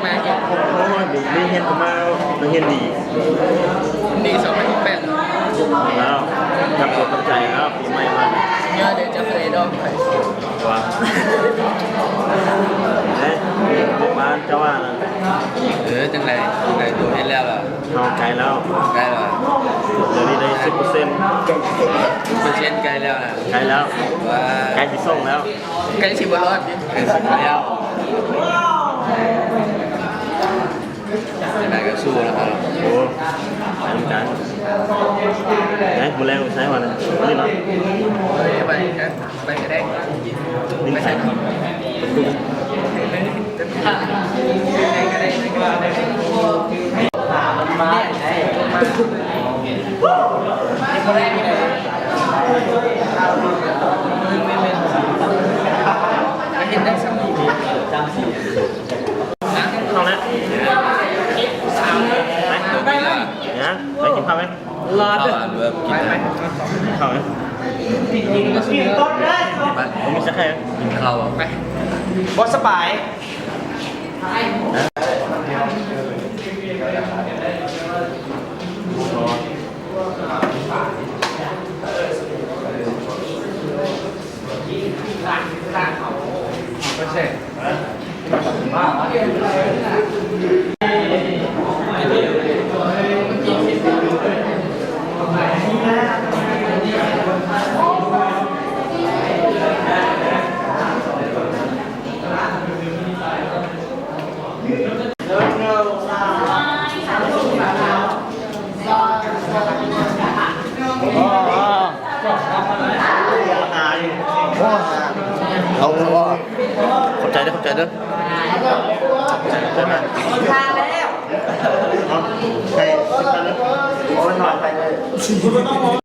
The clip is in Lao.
ມາເຮັດ ໂອ້ຍ ເດັກເຮົາເປັນນັກຮຽນດີ ດີສອງພັນສິບແປດແລ້ວ ກັບຕົວກັບໃຈແລ້ວ ປີໃໝ່ມາ ຍອດເດີ ເຈົ້າເຄີຍດອກ ວ່າ ເອີ ເດັກມາ ເຈົ້າວ່ານະ ເອີ ຈັ່ງໃດ ຈັ່ງໃດ ໂຕເຮັດແລ້ວລະ ເຮົາໃກ້ແລ້ວ ໃກ້ແລ້ວ ດຽວນີ້ໄດ້ສິບເປີເຊັນ ເປີເຊັນໃກ້ແລ້ວນະ ໃກ້ແລ້ວ ວ່າ ໃກ້ຊິສົ່ງແລ້ວ ໃກ້ຊິບໍ່ລອດ ໃກ້ຊິບໍ່ແລ້ວ ຈັ່ງໃດກໍສູ້ນະ ໂອ້ ໄປນຳກັນ ເອີ ມື້ແລງໄປໃສວະນີ້ ນີ້ເນາະ ໄປກັນ ໄປກໍໄດ້ ໄປໃສ ເຂົ້າແລ້ວ ໄປ ໄປ ໄປກິນເຂົ້າໄປ ລາດ ເຂົ້າແລ້ວ ກິນເຂົ້າໄປ ບໍ່ມີສັກໄຂ່ ກິນເຂົ້າ ໄປ ບໍ່ສະບາຍ. ເອົາ ເອົາ ຂອບໃຈເດີ ຂອບໃຈເດີ ຂອບໃຈມາກ ເອົາ ໃຫ້ສິບພັນເດີ ໂອ້ຍ ໜ້ອຍໄປເລີຍ.